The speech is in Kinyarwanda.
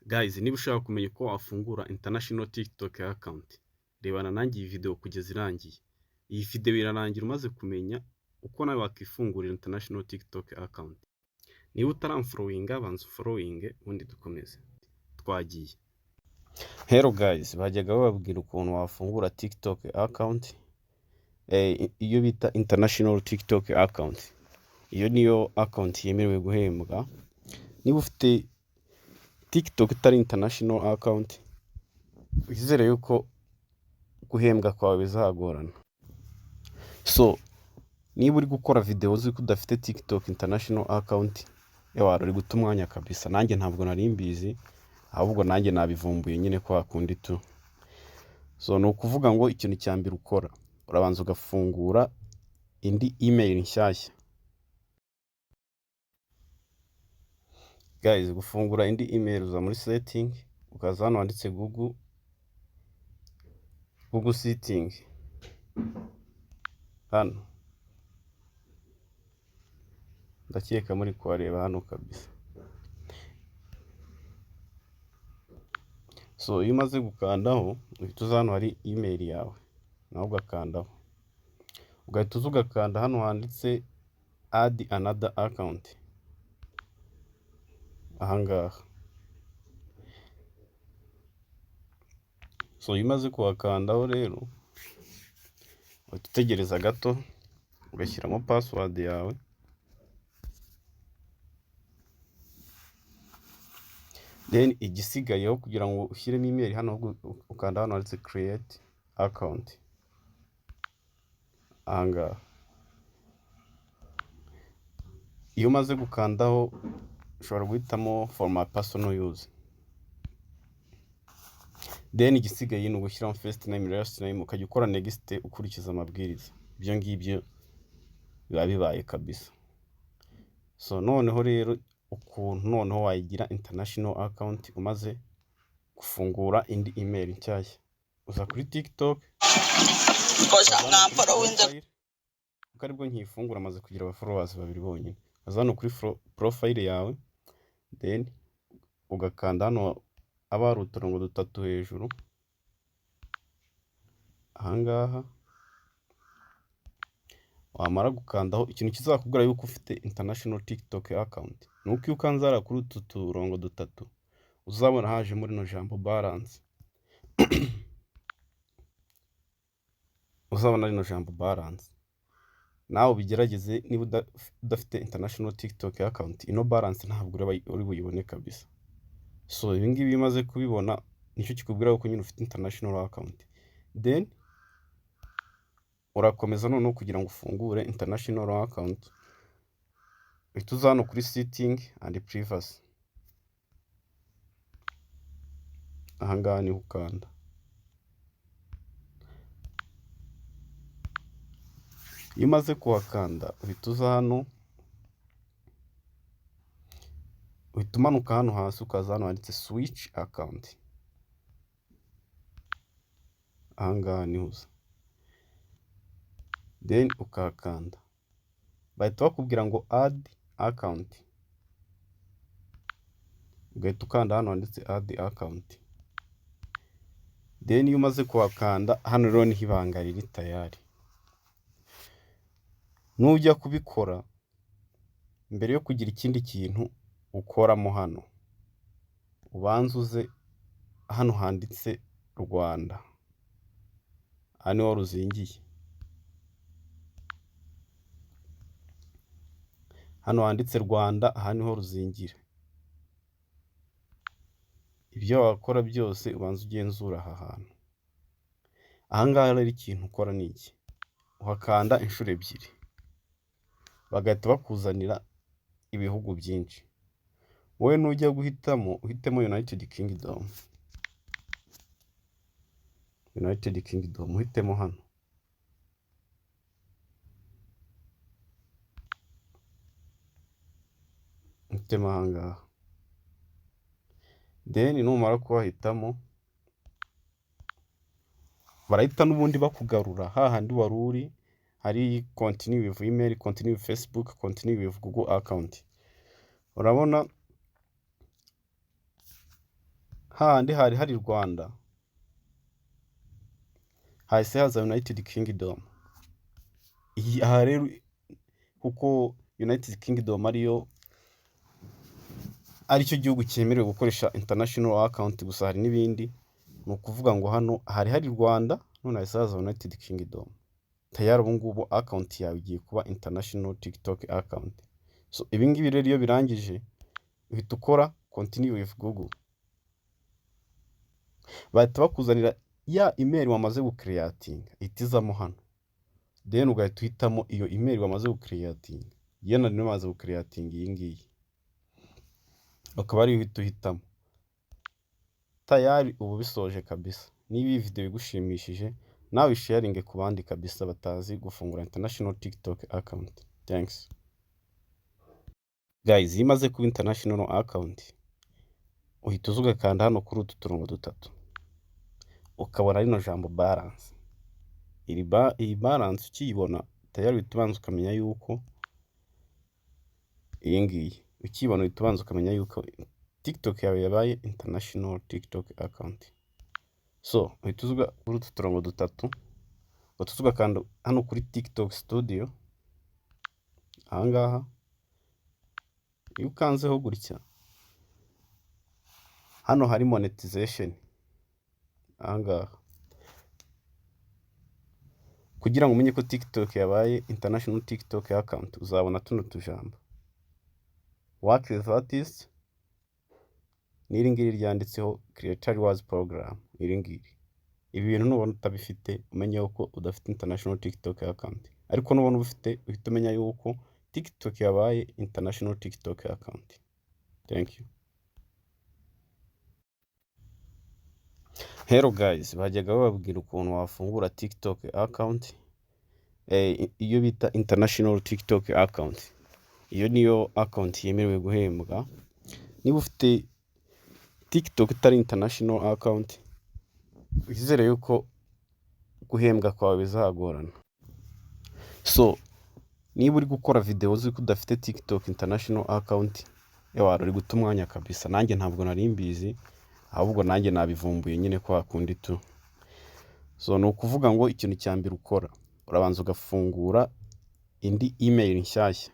Guys, niba ushaka kumenya uko wafungura international TikTok account, rebana nanjye iyi video kugeza irangiye. Iyi video irarangira umaze kumenya uko nawe wakifungurira international TikTok account. Niba utaramfollowinga, banza ufollowinge ubundi dukomeze. Twagiye. Hello guys, bajyaga bababwira ukuntu wafungura TikTok account, iyo bita international TikTok account. Iyo niyo account yemerewe guhembwa. Niba ufite TikTok itari international account, wizere yuko guhembwa kwawe bizagorana. So, niba uri gukora video uzi ko udafite TikTok international account, ewa uri guta umwanya kabisa. Nanjye ntabwo nari mbizi, ahubwo nanjye nabivumbuye nyine kwa kundi tu. So, ni ukuvuga ngo ikintu cya mbere ukora, urabanza ugafungura indi email nshyashya. Guys, gufungura indi email uza muri setting, ukaza hano handitse Google, Google setting. Hano. Ndakeka muri kuhareba hano kabisa. So, iyo umaze gukandaho, uhita uza hano hari email yawe, nawe ugakandaho. Ugahita uza ugakanda hano handitse add another account. Aha ngaha. So, iyo umaze kuhakandaho rero, uhita utegereza gato, ugashyiramo password yawe. Then igisigayeho kugira ngo ushyiremo email hano, ukanda hano handitse create account. Aha ngaha. Iyo umaze gukandaho, ushobora guhitamo for my personal use. Then igisigaye ni ugushyiramo first name, last name, ukajya ukora next ukurikiza amabwiriza. Ibyo ngibyo biba bibaye kabisa. So, noneho rero ukuntu noneho wayigira international account umaze gufungura indi email nshyashya. Uza kuri TikTok, Kosha mwamfollowinze. Kuko aribwo nkiyifungura amaze kugira aba followers babiri bonyine. Uza hano kuri profile yawe, then ugakanda hano haba hari uturongo dutatu hejuru. Aha ngaha. Wamara gukandaho, ikintu kizakubwira yuko ufite international TikTok account, ni uko iyo ukanze hariya kuri utu turongo dutatu, uzabona hajemo rino jambo balance. Uzabona rino jambo balance. Nawe ubigerageze, niba udafite international TikTok account, ino balance ntabwo uri buyibone kabisa. So, ibi ngibi iyo umaze kubibona, nicyo kikubwira yuko nyine ufite international account. Then urakomeza noneho kugira ngo ufungure international account, uhita uza hano kuri setting and privacy. Aha ngaha niho ukanda. Iyo umaze kuhakanda, uhita uza hano, uhita umanuka hano hasi ukaza hano handitse switch account. Aha ngaha niho uza. Then ukahakanda. Bahita bakubwira ngo add account. Ugahita ukanda hano handitse add account. Then iyo umaze kuhakanda, hano rero niho ibanga riri tayari. Nujya kubikora, mbere yo kugira ikindi kintu ukoramo hano, ubanze uze hano handitse Rwanda. Aha niho ruzingiye. Hano handitse Rwanda, aha niho ruzingira. Ibyo wakora byose ubanza ugenzura aha hantu. Aha ngaha rero ikintu ukora ni iki? Uhakanda inshuro ebyiri. Bagahita bakuzanira ibihugu byinshi. Wowe nujya guhitamo, uhitemo United Kingdom. United Kingdom uhitemo hano. Uhitemo aha ngaha. Then numara kuhahitamo, barahita n'ubundi bakugarura hahandi wari uri, hari continue with email, continue with Facebook, continue with Google account. Urabona Hahandi hari hari Rwanda hahise haza United Kingdom. Iyi aha rero, kuko United Kingdom ariyo aricyo gihugu cyemerewe gukoresha international account gusa, hari n'ibindi. Ni ukuvuga ngo hano hari hari Rwanda, none hahise haza United Kingdom. Tayari ubu ngubu account yawe igiye kuba international TikTok account. So ibi ngibi rero iyo birangije, uhita ukora "Continue with Google". Bahita bakuzanira ya email wamaze gucreatinga, ihita izamo hano, then ugahita uhitamo iyo email wamaze gucreatinga. Iyo nari namaze gucreatinga iyi ngiyi, ukaba ariyo uhita uhitamo. Tayari ubu bisoje kabisa. Niba iyi video igushimishije, nawe sharinge ku bandi kabisa batazi gufungura international TikTok account. Thanks guys. Iyo imaze kuba international account, uhita uza ugakanda hano kuri utu turongo dutatu, ukabona rino jambo "balance". Iri ba iyi balance ukiyibona, tayari uhita ubanza ukamenya yuko iyi ngiyi ukiyibona, uhita ubanza ukamenya yuko TikTok yawe yabaye international TikTok account. So uhita uza kuri utu turongo dutatu, ugahita uza ugakanda hano kuri TikTok Studio ahangaha. Iyo ukanzeho gutya, hano hari monetization ahangaha. Kugira ngo umenye ko TikTok yabaye international TikTok account, uzabona tuno tujambo "Work with artist" n'iri ngiri ryanditseho "Creator Rewards Program". Iri ngiri, ibi bintu nubona utabifite, umenye yuko udafite international TikTok account, ariko nubona ubifite, uhita umenya yuko TikTok yabaye international TikTok account. Thank you. Hello guys, bajyaga bababwira ukuntu wafungura TikTok account, iyo bita international TikTok account. Iyo niyo account yemerewe guhembwa. Niba ufite TikTok itari international account, wizere yuko guhembwa kwawe bizagorana. So niba uri gukora video uzi ko udafite TikTok international account, ewana uri guta umwanya kabisa. Nanjye ntabwo nari mbizi, ahubwo nanjye nabivumbuye nyine kwa kundi tu. So ni ukuvuga ngo ikintu cya mbere ukora, urabanza ugafungura indi email nshyashya.